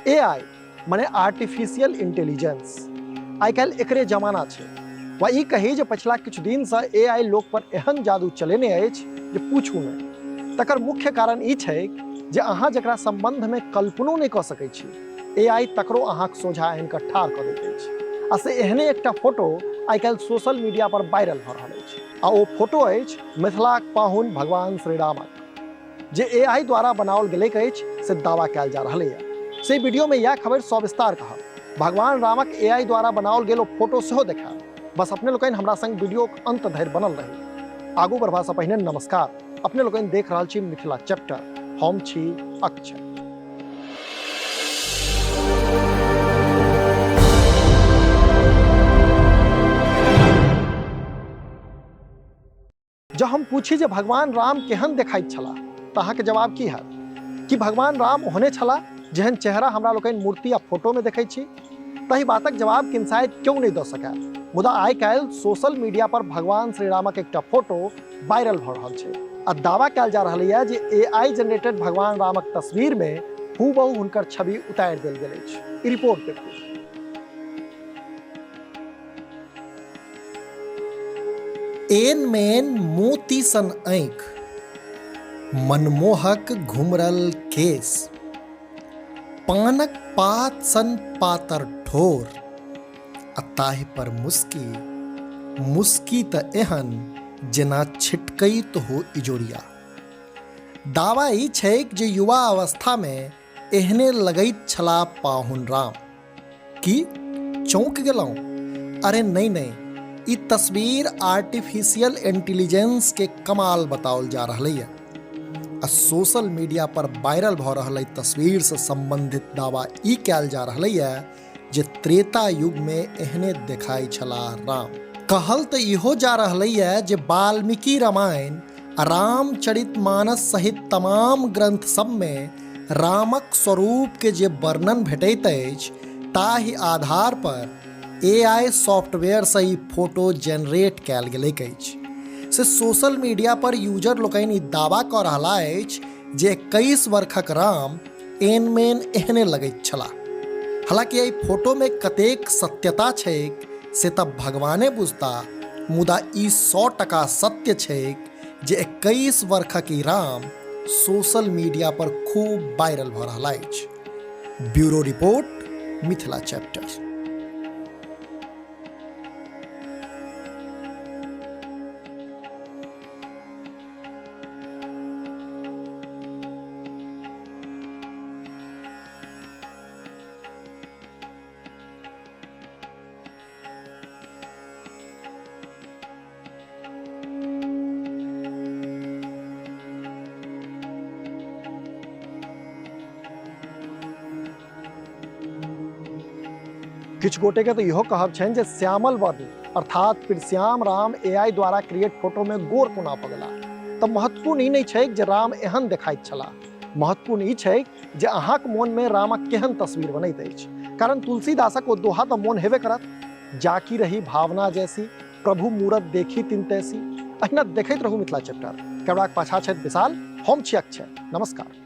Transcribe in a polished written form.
AI मने artificial intelligence, आइ काल्हि एकरे जमाना छै। वा ई कही जे पछिला किछु दिनसँ एआई लोक पर एहन जादू चलेने अछि जे पूछू नहि। तकर मुख्य कारण ई छैक जे अहाँ जकरा सम्बन्धमे कल्पनो नहि कऽ सकै छी, एआई तकरो अहाँक सोझा आनि कऽ ठाढ़ कऽ दैत अछि। आ से एहने एकटा फोटो आइ काल्हि सोशल मीडिया पर वायरल भऽ रहल अछि। आ ओ फोटो अछि मिथिलाक पाहुन भगवान श्रीरामक, जे एआई द्वारा बनाओल गेलैक अछि से दावा कयल जा रहल यऽ। से वीडियो में यह खबर सविस्तार कहब। भगवान रामक एआई द्वारा बनाओल गेल ओ फोटो सेहो देखायब। बस अपने लोकनि हमरा संग वीडियो अंत धरि बनल रही। आगू बढ़बा से पहिने नमस्कार। अपने लोकनि देख रहल छी मिथिला चैप्टर, हम छी अक्षय। जँ हम पूछी जे भगवान राम केहन देखाइत छलाह तऽ अहाँके जवाब की हैत? कि भगवान राम ओहने छलाह जेहन चेहरा हमरा लोकनि मूर्ति आ फोटोमे देखै छी? ताहि बातक जवाब किनसाइत क्यों नहि दऽ सकय। मुदा आइ काल्हि सोशल मीडिया पर भगवान श्री रामक एकटा फोटो वायरल भऽ रहल छै आ दावा कयल जा रहल यऽ जे एआई जनरेटेड भगवान रामक तस्वीर में हूबहू हुनकर छवि उतारि देल गेल अछि। ई रिपोर्ट देखू। एन मेन मोती सन आँखि, मनमोहक घुमरल केश, पानक पात सन पातर ठोर, आ ताहि पर मुस्की, मुस्की तऽ एहन जेना छिटकैत हो इजोरिया। दावा ई छैक जे युवा अवस्थामे एहने लगैत छलाह पाहुन राम। की चौंक गेलहुँ? अरे नहीं नहीं, ई तस्वीर आर्टिफिशियल इंटेलिजेंस के कमाल बताओल जा रहलै है। आ सोशल मीडिया पर वायरल भऽ रहल एहि तस्वीर से संबंधित दावा ई कयल जा रहलै है जे त्रेता युग में एहने देखाइ छलाह राम। कहल तऽ इहो जा रहलै है जे वाल्मीकि रामायण आ रामचरितमानस सहित तमाम ग्रंथ सब में रामक स्वरूप के जे वर्णन भेटैत अछि ताहि आधार पर एआई सॉफ्टवेयर से ई फोटो जनरेट कयल गेलैक अछि। से सोशल मीडिया पर यूजर लोकनि ई दावा कऽ रहला अछि जे 21 वर्षक राम एन मेन एहने लगैत छलाह। हालांकि एहि फोटो में कतेक सत्यता छैक से तऽ भगवाने बुझता, मुदा ई 100% सत्य छैक जे 21 वर्षक ई राम सोशल मीडिया पर खूब वायरल भऽ रहल अछि। Bureau report, Mithila chapter. किछु गोटे के तो इहो कहब छनि जे श्यामल वर्ण अर्थात श्याम राम एआई द्वारा क्रिएट फोटो में गोर कोना भऽ गेला। तऽ महत्वपूर्ण ई नहि छैक जे राम एहन देखाइत छलाह, महत्वपूर्ण ई छैक जे अहाँक मोन में रामक केहन तस्वीर बनैत अछि। कारण तुलसीदासक ओ दोहा तऽ मोन हेबे करत, जाकी रही भावना जैसी प्रभु मूरत देखी तिन तैसी। अहिना देखैत रहू मिथिला चैप्टर। कैमराक पाछा छथि विशाल, हम छी अक्षय। नमस्कार।